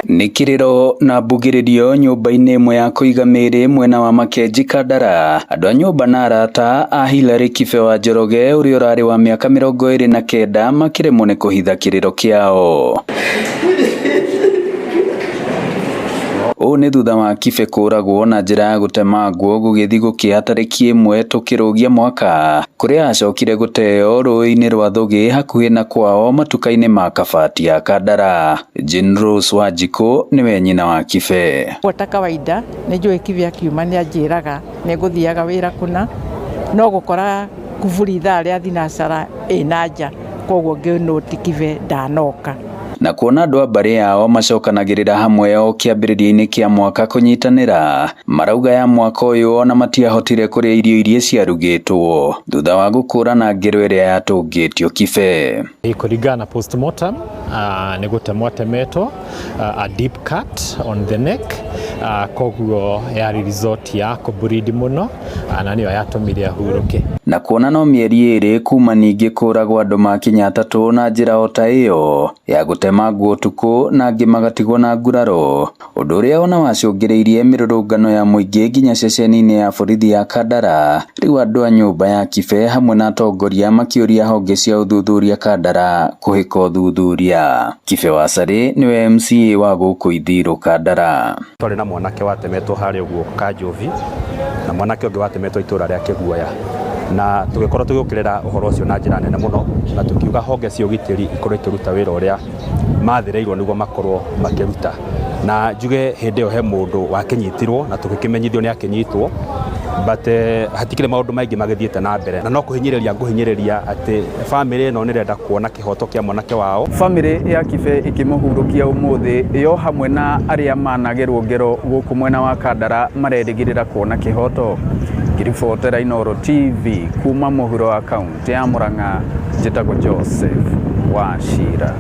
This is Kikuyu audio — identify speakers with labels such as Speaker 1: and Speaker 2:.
Speaker 1: Nĩ kĩrĩro na mbugĩrĩrio nyũmba-inĩ ĩmwe ya kũiga mĩĩrĩ mwena wa Makenji Kandara. Andũ a nyũmba na arata a Hillary Kibe wa Njoroge ũrĩa ũrarĩ wa mĩaka 29 makĩremwo nĩ kũhitha kĩrĩro kĩao. Ũũ nĩ thutha wa Kibe kũragwo na njĩra ya gũtemangwo gũgĩthiĩ gũkĩa tarĩki 1 tũkĩrũgia mwaka, kũrĩa acokire gũteo rũĩ-inĩ rwa Thũgĩ hakuhĩ na kwao matuka-inĩ ma Kabati ya Kandara. Jane Rose Wanjikũ nĩwe nyina wa Kibe.
Speaker 2: Ta kawaida nĩ njũĩ Kibe akiuma nĩ anjĩraga nĩ ngũthiaga wĩra kũna, no gũkora kuburi ithaa rĩa thinacara ĩna nja, koguo ngĩnũti Kibe ndanoka.
Speaker 1: Na kuona andũ a mbarĩ yao macokanagĩrĩra hamwe o kĩambĩrĩria-inĩ kĩa mwaka kũnyitanĩra, marauga ya mwaka ũyũ ona matiahotire kũrĩa irio iria ciarugĩtwo thutha wa gũkũrana ngero ĩrĩa yatũngĩtio Kibe.
Speaker 3: Kũringana na postmortem, nĩ gũtemwo atemetwo, a deep cut on the neck, koguo yarĩ result ya kũbleed mũno, na nĩyo yatũmire ahurũke.
Speaker 1: Na kuona no mĩeri 2 kuma ningĩ kũragwo andũ makinya 3 na njĩra o ta ĩyo ya gũtemangwo ũtukũ na angĩ magatigwo na nguraro, ũndũ ũrĩa ona wacũngĩrĩirie mĩrũrũngano ya mũingĩ nginya ceceni-inĩ ya borithi ya Kandara. Rĩu andũ a nyũmba ya Kibe hamwe na atongoria makĩũria honge cia ũthuthuria Kandara kũhĩka ũthuthuria. Kibe wa Carĩ nĩwe MCA wa gũkũ Ithiru Kandara.
Speaker 4: Twarĩ na mwanake watemetwo harĩa ũguo Kanjovi na mwanake ũngĩ watemetwo itũra rĩa Kĩguoya, na tũgĩkorwo tũgĩũkĩrĩra ũhoro ũcio na njĩra nene mũno, na tũkiuga honge cia ũgitĩri ikorwo ikĩruta wĩra ũrĩa mathĩrĩirwo nĩguo makorwo makĩruta. Na njuge hĩndĩ ĩyo he mũndũ wakĩnyitirwo na tũgĩkĩmenyithio nĩ akĩnyitwo, but hatikĩrĩ maũndũ maingĩ magĩthiĩte na mbere, na no kũhinyĩrĩria ngũhinyĩrĩria atĩ bamĩrĩ ĩno nĩrenda kuona kĩhoto kĩa mwanake wao.
Speaker 5: Bamĩrĩ ya Kibe ĩkĩmũhurũkia ũmũthĩ yo hamwe na arĩa managerwo ngero gũkũ mwena wa Kandara marerĩgĩrĩra kuona kĩhoto. Ngĩribotera Inooro TV kuma mũhuro wa kaunti ya Murang'a, njĩtagwo Joseph Wachira.